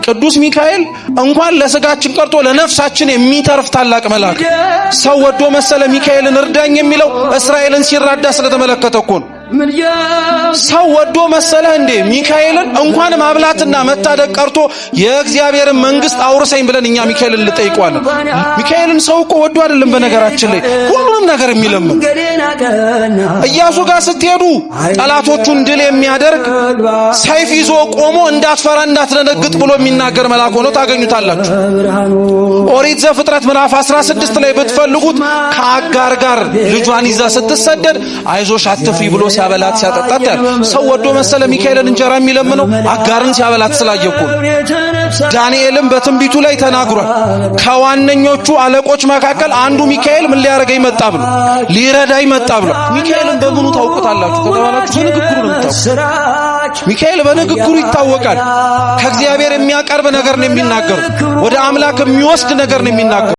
ቅዱስ ሚካኤል እንኳን ለስጋችን ቀርቶ ለነፍሳችን የሚተርፍ ታላቅ መልአክ። ሰው ወዶ መሰለ ሚካኤልን እርዳኝ የሚለው? እስራኤልን ሲራዳ ስለተመለከተ እኮ ነው። ሰው ወዶ መሰለህ እንዴ ሚካኤልን እንኳን ማብላትና መታደግ ቀርቶ የእግዚአብሔርን መንግስት አውርሰኝ ብለን እኛ ሚካኤልን ልጠይቀዋለን? ሚካኤልን ሰው እኮ ወዶ አይደለም በነገራችን ላይ ሁሉንም ነገር የሚለምን። ኢያሱ ጋር ስትሄዱ ጠላቶቹን ድል የሚያደርግ፣ ሰይፍ ይዞ ቆሞ እንዳትፈራ እንዳትደነግጥ ብሎ የሚናገር መልአክ ሆኖ ታገኙታላችሁ። ኦሪት ዘፍጥረት ምዕራፍ 16 ላይ ብትፈልጉት ከአጋር ጋር ልጇን ይዛ ስትሰደድ አይዞሽ አትፍሪ ብሎ ሲያበላት ሲያጠጣት ያለ። ሰው ወዶ መሰለ ሚካኤልን እንጀራ የሚለምነው? አጋርን ሲያበላት ስላየ እኮ ነው። ዳንኤልም በትንቢቱ ላይ ተናግሯል። ከዋነኞቹ አለቆች መካከል አንዱ ሚካኤል ምን ሊያደርገኝ መጣ ብሎ፣ ሊረዳኝ መጣ ብሎ። ሚካኤልን በምኑ ታውቁታላችሁ ከተባላችሁ በንግግሩ ነው የምታውቁት። ሚካኤል በንግግሩ ይታወቃል። ከእግዚአብሔር የሚያቀርብ ነገር ነው የሚናገሩ። ወደ አምላክ የሚወስድ ነገር ነው የሚናገሩ።